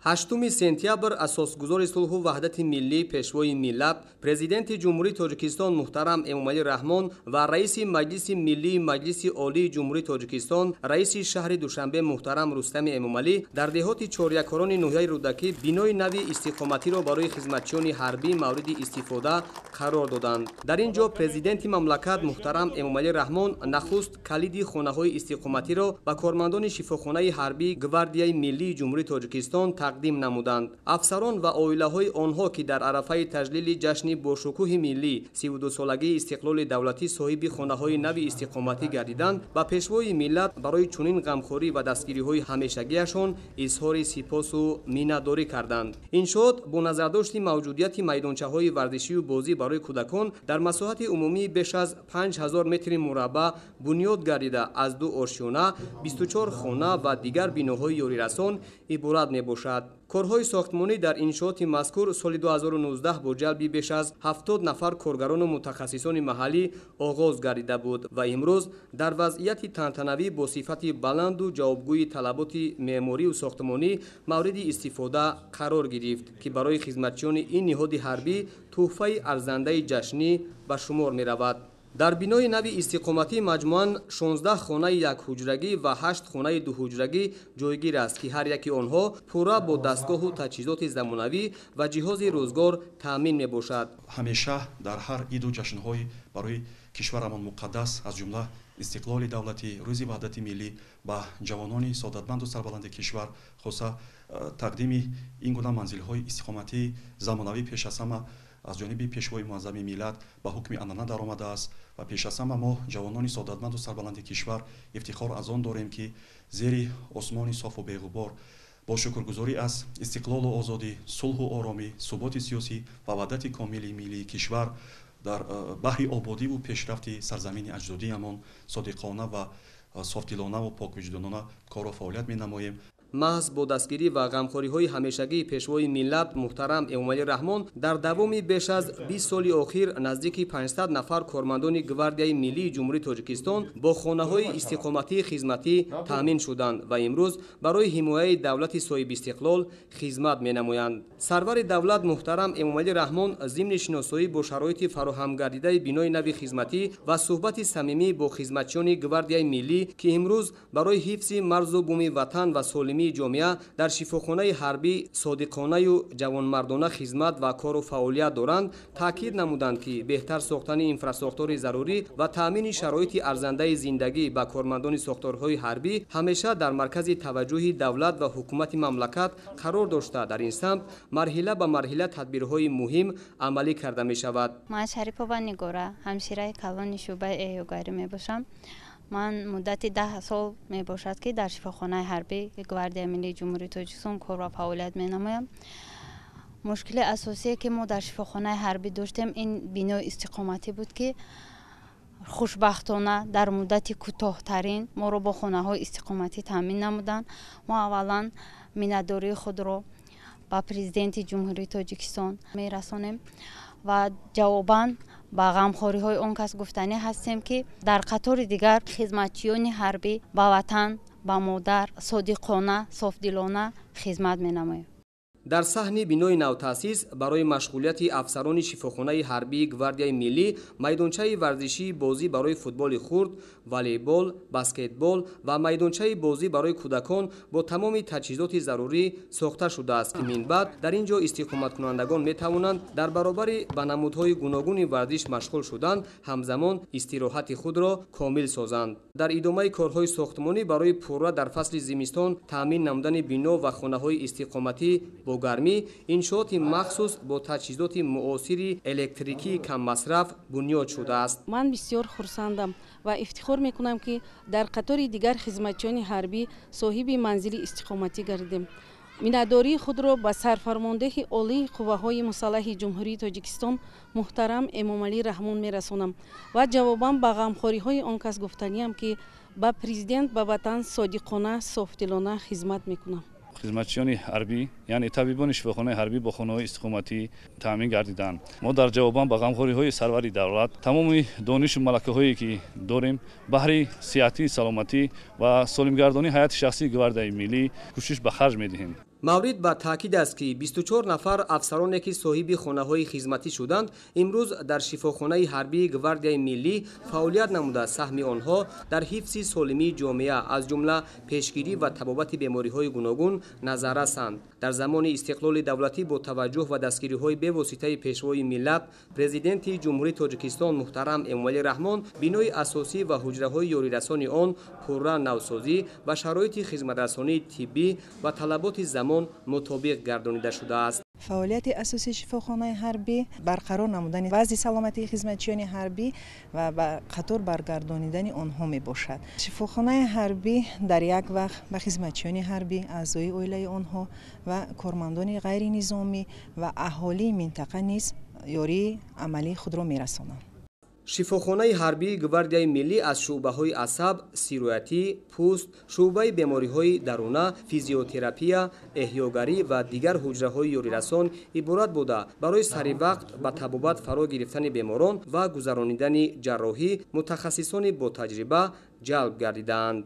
8 сентябр асосгузори сулҳу ваҳдати миллӣ, пешвои миллат, Президенти Ҷумҳурии Тоҷикистон муҳтарам Эмомалӣ Раҳмон ва раиси Маҷлиси Миллии Маҷлиси Олии Ҷумҳурии Тоҷикистон, раиси шаҳри Душанбе муҳтарам Рустами Эмомалӣ дар деҳоти Чорякорони ноҳияи Рӯдакӣ бинои нави истиқоматиро барои хизматчиёни ҳарбӣ мавриди истифода қарор доданд. Дар ин ҷо президенти мамлакат муҳтарам Эмомалӣ Раҳмон нахуст калиди хонаҳои истиқоматиро ба кормандони шифохонаи ҳарбии Гвардияи Миллии Ҷумҳурии Тоҷикистон тақдим намуданд. Афсарон ва оилаҳои онҳо, ки дар арафаи таҷлили ҷашни бошукӯҳи миллӣ 32-солагии истиқлоли давлатӣ соҳиби хонаҳои нави истиқоматӣ гардиданд, ба пешвои миллат барои чунин ғамхорӣ ва дастгириҳои ҳамешагиашон изҳори сипосу миннатдорӣ карданд. Иншоот бо назардошти мавҷудияти майдончаҳои варзишию бозӣ барои кӯдакон дар масоҳати умумии беш аз 5000 метри мураббаъ бунёд гардида, аз 2 ошёна, 24 хона ва дигар биноҳои ёрирасон иборат мебошад. Корҳои сохтмонӣ дар иншооти мазкур соли 2019 бо ҷалби беш аз 70 нафар коргарону мутахассисони маҳаллӣ оғоз гардида буд ва имрӯз дар вазъияти тантанавӣ бо сифати баланду ҷавобгӯи талаботи меъморию сохтмонӣ мавриди истифода қарор гирифт, ки барои хизматчиёни ин ниҳоди ҳарбӣ тӯҳфаи арзандаи ҷашнӣ ба шумор меравад. Дар бинои нави истиқоматӣ маҷмӯан 16 хонаи якҳуҷрагӣ ва 8 хонаи дуҳуҷрагӣ ҷойгир аст, ки ҳар яки онҳо пурра бо дастгоҳу таҷҳизоти замонавӣ ва ҷиҳози рӯзгор таъмин мебошад. Ҳамеша дар ҳар иду ҷашнҳои барои кишварамон муқаддас, аз ҷумла истиқлоли давлатӣ, рӯзи ваҳдати миллӣ, ба ҷавонони содатманду сарбаланди кишвар хоса тақдими ин гуна манзилҳои истиқоматии замонавӣ пеш аз ҳама аз ҷониби пешвои муаззами миллат ба ҳукми анъана даромадааст ва пеш аз ҳама мо ҷавонони содатманду сарбаланди кишвар ифтихор аз он дорем, ки зери осмони софу беғубор бо шукргузорӣ аз истиқлолу озодӣ, сулҳу оромӣ, суботи сиёсӣ ва ваҳдати комили миллии кишвар дар баҳри ободиву пешрафти сарзамини аҷдодиамон содиқона ва софдилонаву поквиҷдонона кору фаъолият менамоем. Маҳз бо дастгирӣ ва ғамхориҳои ҳамешагии пешвои миллат муҳтарам Эмомалӣ Раҳмон дар давоми беш аз 20 соли охир наздики 500 нафар кормандони Гвардияи Миллии Ҷумҳурии Тоҷикистон бо хонаҳои истиқоматии хизматӣ таъмин шуданд ва имрӯз барои ҳимояи давлати соҳибистиқлол хизмат менамоянд. Сарвари давлат муҳтарам Эмомалӣ Раҳмон зимни шиносоӣ бо шароити фароҳамгардидаи бинои нави хизматӣ ва суҳбати самимӣ бо хизматчиёни Гвардияи Миллӣ, ки имрӯз барои ҳифзи марзу буми ватан ва солимии ҷомеа дар шифохонаи ҳарбӣ содиқонаю ҷавонмардона хизмат ва кору фаъолият доранд, таъкид намуданд, ки беҳтар сохтани инфрасохтори зарурӣ ва таъмини шароити арзандаи зиндагӣ ба кормандони сохторҳои ҳарбӣ ҳамеша дар маркази таваҷҷӯҳи давлат ва ҳукумати мамлакат қарор дошта, дар ин самт марҳила ба марҳила тадбирҳои муҳим амалӣ карда мешавад. Ман Шарипова Нигора, ҳамшираи калони шӯъбаи эҳёгарӣ мебошам. Ман муддати 10 сол мебошад, ки дар шифохонаи ҳарбии Гвардияи Миллии Ҷумҳурии Тоҷикистон кор ва фаъолият менамоям. Мушкили асосие, ки мо дар шифохонаи ҳарбӣ доштем, ин бинои истиқоматӣ буд, ки хушбахтона дар муддати кӯтоҳтарин моро бо хонаҳои истиқоматӣ таъмин намуданд. Мо аввалан миннатдории худро ба президенти Ҷумҳурии Тоҷикистон мерасонем ва ҷавобан ба ғамхориҳои он кас гуфтанӣ ҳастем, ки дар қатори дигар хизматчиёни ҳарбӣ ба ватан, ба модар содиқона, софдилона хизмат менамоем. Дар саҳни бинои навтаъсис барои машғулияти афсарони шифохонаи ҳарбии Гвардияи Миллӣ майдончаи варзишии бозӣ барои футболи хурд, волейбол, баскетбол ва майдончаи бозӣ барои кӯдакон бо тамоми таҷҳизоти зарурӣ сохта шудааст, ки минбаъд дар ин ҷо истиқоматкунандагон метавонанд дар баробари ба намудҳои гуногуни варзиш машғул шудан, ҳамзамон истироҳати худро комил созанд. Дар идомаи корҳои сохтмонӣ барои пурра дар фасли зимистон таъмин намудани бино ва хонаҳои истиқоматӣ бо гармӣ, иншооти махсус бо таҷҳизоти муосири электрикии каммасраф бунёд шудааст. Ман бисёр хурсандам ва ифтихор мекунам, ки дар қатори дигар хизматчиёни ҳарбӣ соҳиби манзили истиқоматӣ гардидем. Миннатдории худро ба сарфармондеҳи олии қувваҳои мусаллаҳи Ҷумҳурии Тоҷикистон муҳтарам Эмомалӣ Раҳмон мерасонам ва ҷавобан ба ғамхориҳои он кас гуфтаниам, ки ба президент, ба ватан содиқона, софдилона хизмат мекунам. Хизматчиёни ҳарбӣ, яъне табибони шифохонаи ҳарбӣ бо хонаҳои истиқоматӣ таъмин гардиданд. Мо дар ҷавобан ба ғамхориҳои сарвари давлат тамоми донишу малакаҳое, ки дорем, баҳри сиҳатӣ, саломатӣ ва солимгардонии ҳаяти шахсии Гвардияи Миллӣ кӯшиш ба харҷ медиҳем. Маврид ба таъкид аст, ки 24 нафар афсароне, ки соҳиби хонаҳои хизматӣ шуданд, имрӯз дар шифохонаи ҳарбии Гвардияи миллӣ фаъолият намуда, саҳми онҳо дар ҳифзи солимии ҷомеа, аз ҷумла пешгирӣ ва табобати бемориҳои гуногун назаррасанд. Дар замони истиқлоли давлатӣ бо таваҷҷӯҳ ва дастгириҳои бевоситаи Пешвои миллат, Президенти Ҷумҳурии Тоҷикистон муҳтарам Эмомалӣ Раҳмон, бинои асосӣ ва ҳуҷраҳои ёрирасони он пурра навсозӣ ва шароити хизматрасонии тиббӣ ва талаботи замон мутобиқ гардонида шудааст. Фаъолияти асосии шифохонаи ҳарбӣ барқарор намудани вазъи саломатии хизматчиёни ҳарбӣ ва ба қатор баргардонидани онҳо мебошад. Шифохонаи ҳарбӣ дар як вақт ба хизматчиёни ҳарбӣ, аъзои оилаи онҳо ва кормандони ғайринизомӣ ва аҳолии минтақа низ ёрии амалии худро мерасонанд. Шифохонаи ҳарбии Гвардияи миллӣ аз шӯъбаҳои асаб, сироятӣ, пӯст, шӯъбаи бемориҳои даруна, физиотерапия, эҳёгарӣ ва дигар ҳуҷраҳои ёрирасон иборат буда, барои саривақт ба табобат фаро гирифтани беморон ва гузаронидани ҷарроҳӣ мутахассисони ботаҷриба ҷалб гардидаанд.